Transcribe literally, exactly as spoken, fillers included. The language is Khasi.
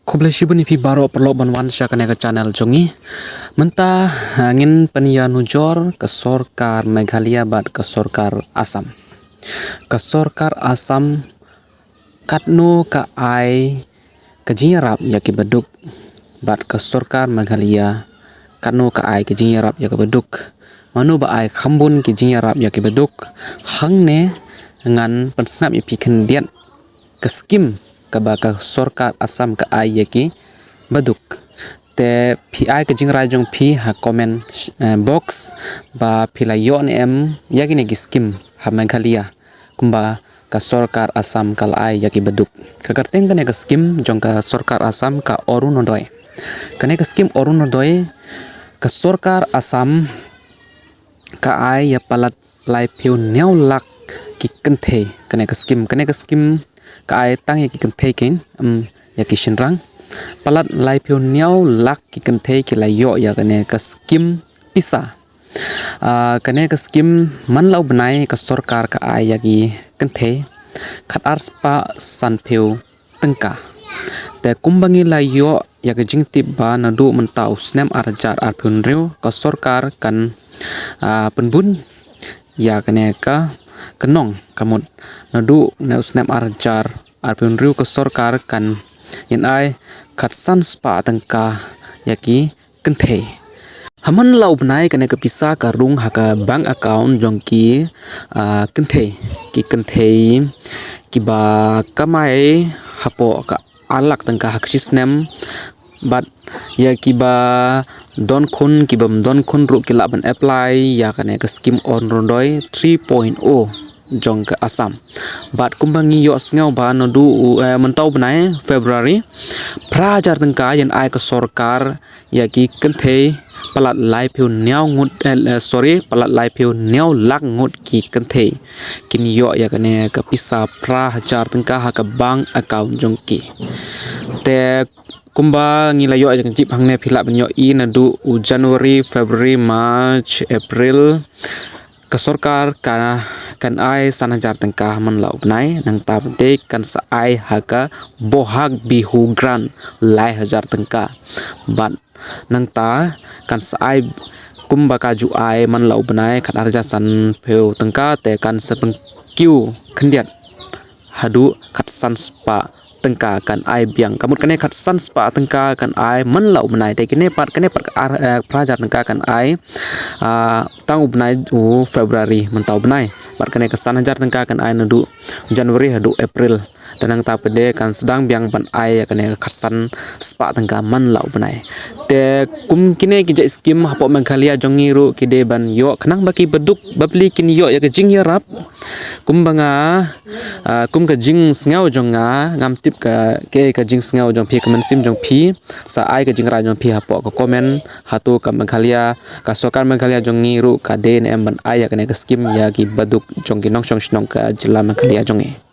Khublei shibun ïa phi baroh paralok ban wan sha kane ka channel jong ngi. Mynta, ah, ngin pynïa nujor ka sorkar Meghalaya bad ka sorkar Assam. Ka sorkar Assam katno ka ai ka jingïarap ïa ki baduk bad ka sorkar Meghalaya katno ka ai ka jingïarap ïa ki baduk. Mano ba ai kham bun ki jingïarap ïa ki baduk. Hangne ngan pynsngap ïa phi khyndiat ka skim kaba ka sorkar Assam ka ai ïa ki baduk. Te phi ai ka jingrai jong phi ha comment, eh, box ba phi la ïoh ne em ïa kine ki skim ha Meghalaya kumba ka sorkar Assam ka la ai ïa ki baduk. Ka kyrteng kane ka skim jong ka sorkar Assam ka Orunodoi. Kane ka skim Orunodoi ka sorkar Assam ka ai ïa palat laiphew hynñiew lak ki kynthei. Kane ka skim, kane ka skim ka ai tang ïa ki kynthei kein, em, ïa ki shynrang. Palat laiphew hynñiew lak ki kynthei ki la ïoh ïa kane ka skim pisa. Ah, kane ka skim man la u bnai ka sorkar ka ai ïa ki kynthei khat ar spah sanphew tyngka. Te kumba ngi la ïoh ïa ka jingtip ba naduh mynta u snem ar hajar arphew hynriew ka sorkar kan, ah, pynbun ïa kane ka, ka nong, ka mut naduh ne u snem ar hajar arphew hynriew ka sorkar kan ïa ai khat san spah tyngka ïa ki kynthei. Ha man la u bnai kane ka pisa ka rung ha ka bank account jong ki, ah, kynthei. Ki kynthei kiba kamai hapoh ka ar lak tyngka ha ka shi snem. Bad ïa kiba don khun, kibym don khun ruh ki lah ban apply ïa kane ka skim Orunodoi three point oh jong ka Assam. Bad kumba ngi ïohsngew ba naduh u, eh, mynta u bnai February, phra hajar tyngka ïa ai ka sorkar ïa ki kynthei palat laiphew hynñiew ngut, eh, eh, sorry, palat laiphew hynñiew lak ngut ki kynthei kin ïoh ïa kane ka pisa phra hajar tyngka ha ka bank account jong ki. Te kumba ngi la ïoh ïa ka jingtip hangne phi lah ban ïohi naduh u January, February, March, April, ka sorkar ka, kan ai san hajar tyngka man la u bnai, nangta pat kan sa ai ha ka Bohag Bihu grant lai hajar tyngka. Bad nangta kan sa ai kumba ka ju ai man la u bnai khat ar hajar sanphew tyngka, te kan sa pynkiew khyndiat haduh khat san spah tyngka kan ai biang. Ka mut kane khat san spah tyngka kan ai man la u bnai, te kine pat, kane pat ar, eh, phra hajar tyngka kan ai, ah, tang u bnai u February mynta u bnai. Bad kane ka san hajar tyngka kan ai naduh January haduh April. Te nangta pat kan sdang biang ban ai ïa kane ka khat san spah tyngka man la u bnai. Te kum kine ki jait skim hapoh Meghalaya jong ngi ruh ki dei ban ïoh khnang ba ki baduk bapli kin ïoh ïa ka jingïarap. Kumba nga, ah, kum ka jingsngew jong nga, ngam tip ka, kaei ka jingsngew jong phi, ka mynsiem jong phi, sa ai ka jingrai jong phi hapoh ka comment, hato ka Meghalaya, ka sorkar Meghalaya jong ngi ruh ka dei ne em ban ai ïa kane ka skim ïa ki baduk jong ki nongshong shnong ka jylla Meghalaya jong ngi.